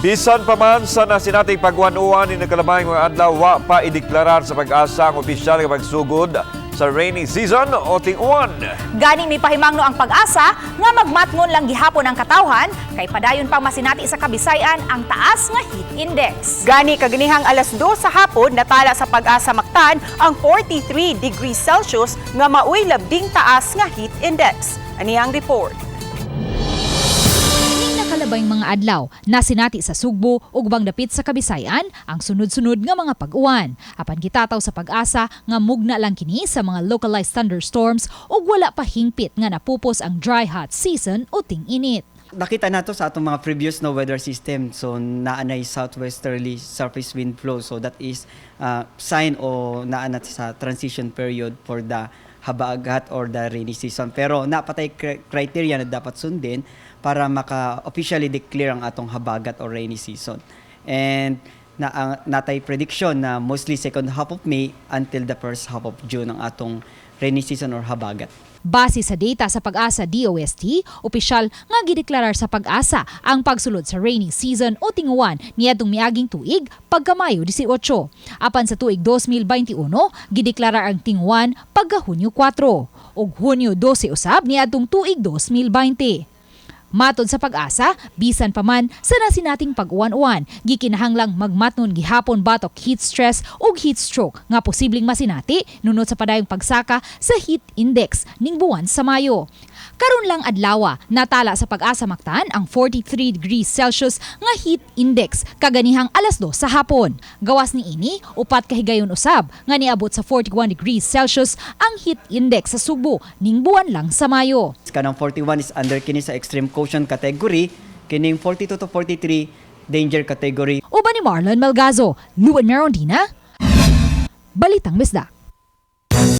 Bisan pa man sa nasinating pag-uwan-uwan ni nakalabay mga adlaw, wa pa ideklarar sa Pag-asa ang opisyal nga pagsugod sa rainy season o ting-uwan. Gani mipahimangno ang Pag-asa nga magmatngon lang gihapon ang katawhan kay padayon pang masinati sa Kabisayan ang taas nga heat index. Gani kaganihang alas 2 sa hapon, natala sa Pag-asa Mactan ang 43 degrees Celsius nga maoy labing taas nga heat index. Ani ang report. Ning nakalabayng mga adlaw, nasinati sa Sugbo ug ubang dapit sa Kabisayan ang sunod-sunod nga mga pag-uwan. Apan gitataw sa Pag-asa nga mugna lang kini sa mga localized thunderstorms ug wala pa hingpit nga napupos ang dry hot season o ting-init. Nakita nato sa atong mga previous no weather system, so naanay southwesterly surface wind flow, so that is sign o naa na sa transition period for the habagat or the rainy season, pero napatay criteria na dapat sundin para maka officially declare ang atong habagat or rainy season, and na ang natay prediction na mostly second half of May until the first half of June ang atong rainy season or habagat. Base sa data sa Pag-asa DOST, opisyal nga gideklarar sa Pag-asa ang pagsulod sa rainy season o tinguwan niadtong miaging tuig pagka Mayo 18. Apan sa tuig 2021, gideklarar ang tinguwan pagka Hunyo 4 ug Hunyo 12 usab niadtong tuig 2020. Matod sa Pag-asa, bisan pa man sa nasinating pag-uwan-uwan, gikinahanglang magmatnon gihapon batok heat stress ug heat stroke nga posibleng masinati nunot sa padayong pagsaka sa heat index ning buwan sa Mayo. Karon lang adlawa, natala sa Pag-asa Mactan ang 43 degrees Celsius nga heat index kaganihang alas 2 sa hapon. Gawas ni ini, upat ka higayon usab nga niabot sa 41 degrees Celsius ang heat index sa Sugbo ning buwan lang sa Mayo. Kanang 41 is under kini sa extreme caution category, kining 42 to 43 danger category. Uban ni Marlon Melgazo, Luan Merondina, Balitang Bisdak.